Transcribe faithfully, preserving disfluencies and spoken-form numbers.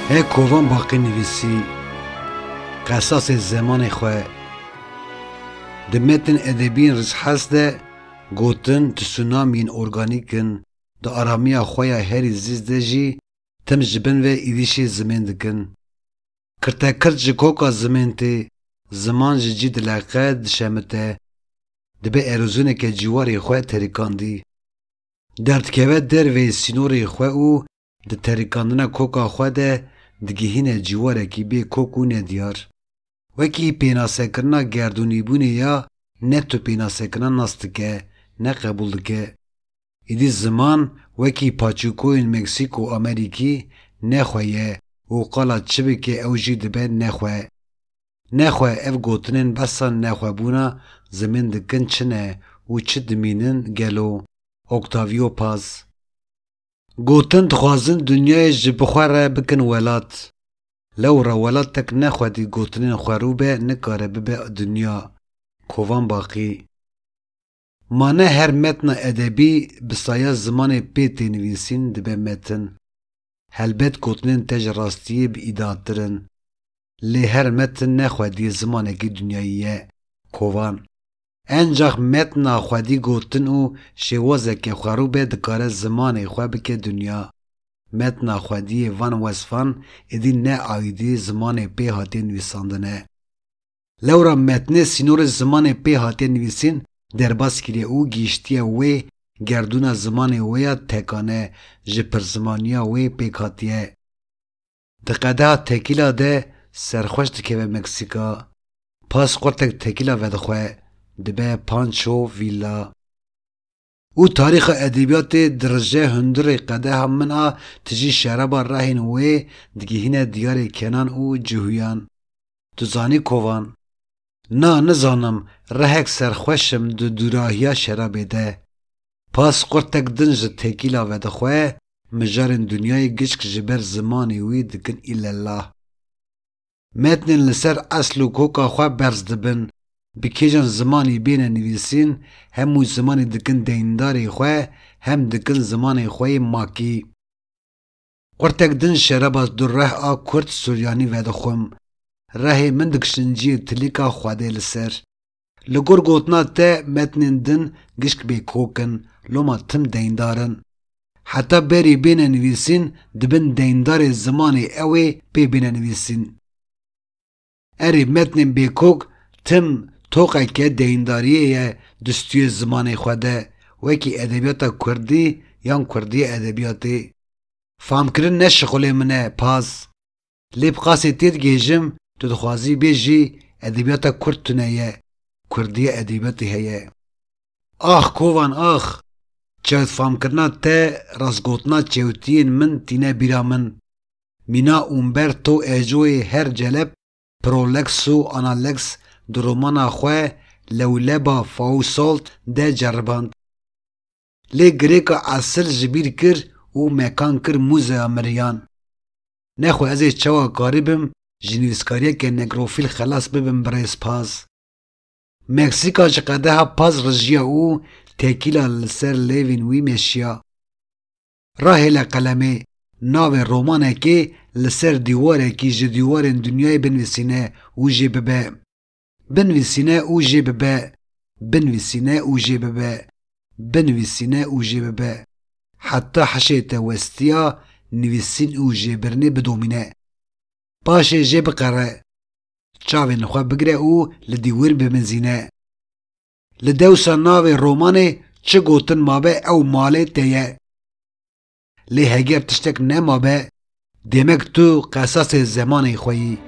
He Kovan Baqî nivîsî, qesasê zemanê xwe. Di metên edebiyên rîzhes de gotin tsunamiyên organîk in, di aramiya xwe ya herî zîz de jî tim ji bin ve êrîşê zimên dikin. Kirtekirt ji koka zimên tê, ziman ji cî dileqe, dişemite, dibe erozyoneke cîwarê xwe terikandî. Derdikeve derveyî sînorê xwe û di terikandina koka xwe de digihîne cîwarekî bê kok û nediyar. Wekî pênasekirina gerdûnîbûnê ya ne tu pênasekirina nas dike, ne qebûl dike. Îdî ziman wekî paçûkoyên Meksîk û Amerîkî nexwe ye û qala çi bike ew jî dibe nexwe. Nexwe ev gotinên behsa nexwebûna zimên dikin çi ne û çi dimînin gelo? Octavio Paz. Gotin dixwazin dinyayê ji bi xwe re bikin welat. Lewra welatek nexwedî gotinên xwerû be nikare bibe dinya. Kovan Baqî. Ma ne her metna edebî bi saya zimanê pê tê nivîsîn dibe metin. Helbet gotinên te ji rastiyê bi îdatir in. Lê her metin ne xwediyê zimanekî dinyayî ye. Kovan. Encax metna xwedî gotin û şêwazeke xwerû be dikare zimanê xwe bike dinya. Metna xwediyê van wesfan êdî ne aîdî zimanê pê hatiye nivîsandine. Lewra metnê sînorê zimanê pê hatiye nivîsîn derbas kiriye û gihîştiye wê gerdûna zimanê wê ya tekane ji pirzimaniya wê pêk hatiye. Di qedeha tekîla de serxweş dikeve Meksîka. Paz qurtek tekîla vedixwe, dibe Pancho Villa. Û tarîxa edebiyatê dirije hundirê qedeha min a tijî şeraba rehên wê digihîne diyarê Kenan û Cihuyan. Tu zanî Kovan? Na, nizanim, rehek serxweş im di dûrahiya şerabê de. Paz qurtek din ji tekîla vedixwe, mijarên dinyayê gişk ji ber zimanê wî dikin îlellah. Metnên li ser esl û koka xwe berz dibin, bi kêjan zimanî bêne nivîsîn, hem wî zimanî dikin deyndarê xwe, hem dikin zimanê xwe yê makî. Qurtek din şeraba du reh a Kurd Suryanî vedixwim. Rehê min dikişin cihê tilîka Xwedê li ser. Li gor gotina te metnên din gişk bêkok in, loma tim deyndar in. Heta berî bêne nivîsîn, dibin deyndarê zimanê ew ê pê bêne nivîsîn. Erê, metnên bêkok tim toqeke deyndariyê ye di stûyê zimanê xwe de, wekî edebiyata kurdî yan kurdiyê edebiyatê. Famkirin ne şixulê min e, Paz. Lê bi qasê tê digihêjim, tu dixwazî bêjî edebiyata kurd tune ye, kurdiyê edebiyatê heye. Ax Kovan ax! Çewtfamkirina te rastgotina çewtiyên min tîne bîra min. Mîna Umberto Ecoyê her celeb, Proleks û Analeks di romana xwe Lewleba Fausolt de ceriband. Lê girêka esil ji bîr kir û mekan kir Muzeya Miriyan. Nexwe ez ê çawa karibim ji nivîskariyeke negrofîl xelas bibim birêz Paz? Meksîka ji qedeha Paz rijiya û tekîla li ser lêvên wî meşiya. Rahêle qelemê, navê romanekê li ser dîwarekî ji dîwarên dinyayê binivîsîne û jê bibe. Binivîsîne û jê bibe. Binivîsîne û jê bibe. Binivîsîne û jê bibe. Heta hişê te westiya nivîsîn û jêbirinê bidomîne. Paşê jê biqere. Çavên xwe bigire û li dîwêr bimizîne. Li dewsa navê romanê çi gotin mabe ew malê te ye. Lê heger tiştek nemabe, demek tu qesasê zemanê xwe yî.